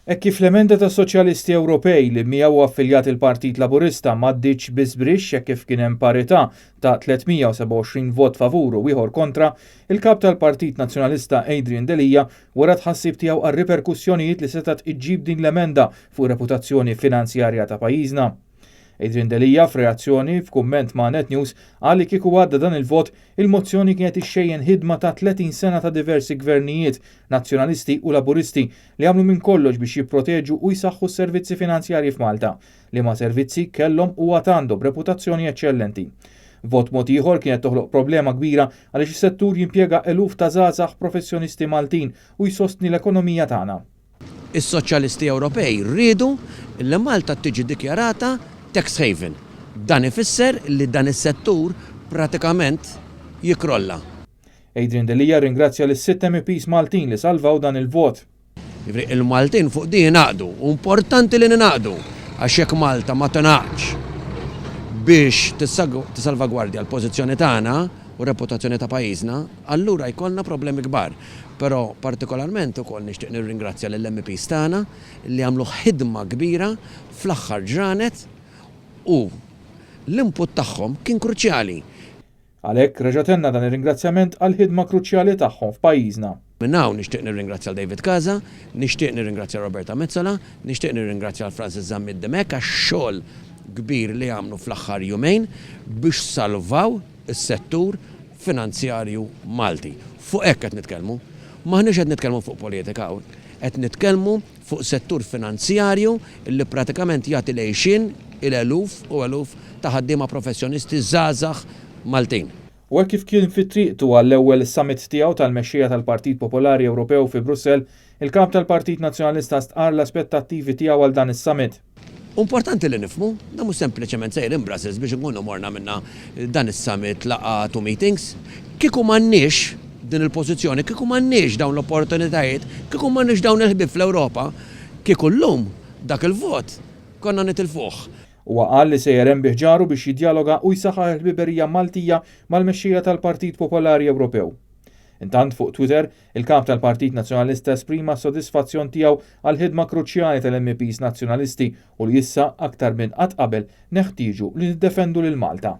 Hekk kif l-emenda tas-Soċjalisti Ewropej li miegħu affiljat il-Partit Laburista m'għaddietx bi żbrixx hekk kif kien hemm parità ta' 327 vot favur u ieħor kontra, il-Kap tal-Partit Nazzjonalista Adrian Delia wera t-tħassib tiegħu għar-riperkussjonijiet li setgħet iġġib din l-emenda fuq ir-reputazzjoni finanzjarja ta' pajjiżna. Adrian Delia f'reazzjoni f'kumment ma' Net News qal li kieku għadda dan il-vot, il-mozzjoni kienet ixxejjen ħidma ta' 30 sena ta' diversi gvernijiet, Nazzjonalisti u Laburisti, li għamlu minn kollox biex jipproteġu u jsaħħu s-servizzi finanzjarji f'Malta, liema servizzi kellhom u għad għandhom reputazzjoni eċċellenti. Vot mod ieħor kienet toħloq problema kbira għaliex is-settur jimpjega eluf ta' żgħażagħ professjonisti Maltin u jsostni l-ekonomija tagħna. Is-Soċjalisti Ewropej riedu li Malta tiġi dikjarata tax haven. Dan ifisser li dan is-settur pratikament jikkrolla. Adrian Delia rringrazzja lis-sitt MEPs Maltin li salvaw dan il-vot. Jiġifieri il-Maltin fuq din ingħaqdu u importanti li ningħaqdu għax jekk Malta ma tingħaqdx biex tissalvagwardja l-pożizzjoni tagħna u r-reputazzjoni ta' pajjiżna, allura jkollna problemi kbar. Però partikolarment ukoll nixtieq nirringrazzja lill-MEPs tagħna li għamlu ħidma kbira fl-aħħar ġranet u l-input tagħhom kien kruċjali. Għalhekk reġa' tenna dan ir-ringrazzjament għall-ħidma kruċjali tagħhom f'pajjiżna. Minn hawn nixtieq nirringrazzja 'l David Casa, nixtieq nirringrazzja Roberta Metsola, nixtieq nirringrazzja 'l Francis Zammit Dimech għax-xogħol kbir li għamlu fl-aħħar jumejn biex salvaw is-settur finanzjarju Malti. Fuq hekk qed nitkellmu. M'aħniex qed nitkellmu fuq politika hawn. Qed nitkellmu fuq settur finanzjarju li pratikament jagħti l-għixien 'il eluf u eluf ta' ħaddiema professjonisti żgħażagħ Maltin. U hekk kif kien fi triqtu għall-ewwel summit tiegħu tal-mexxejja tal-Partit Popolari Ewropew fi Brussell, il-Kap tal-Partit Nazzjonalista stqarr l-aspettattivi tiegħu għal dan is-summit. Importanti li nifhmu, dan mhux sempliċement sejrin Brussels biex inkunu morna għamilna dan is-summit, laqgħat u meetings. Kieku m'għandniex din il-pożizzjoni, kieku m'għandniex dawn l-opportunitajiet, kieku m'għandniex dawn il-ħbieb fl-Ewropa, kieku llum dak il-vot konna nitilfuh. Huwa qal li sejjer hemm bi ħġaru biex jiddjaloga u jsaħħaħ il-ħbiberija Maltija mal-mexxejja tal-Partit Popolari Ewropew. Intant fuq Twitter, il-Kap tal-Partit Nazzjonalista esprima s-sodisfazzjon tiegħu għall-ħidma kruċjali tal-MEPs Nazzjonalisti u li issa aktar minn qatt qabel neħtieġu li niddefendu lil Malta.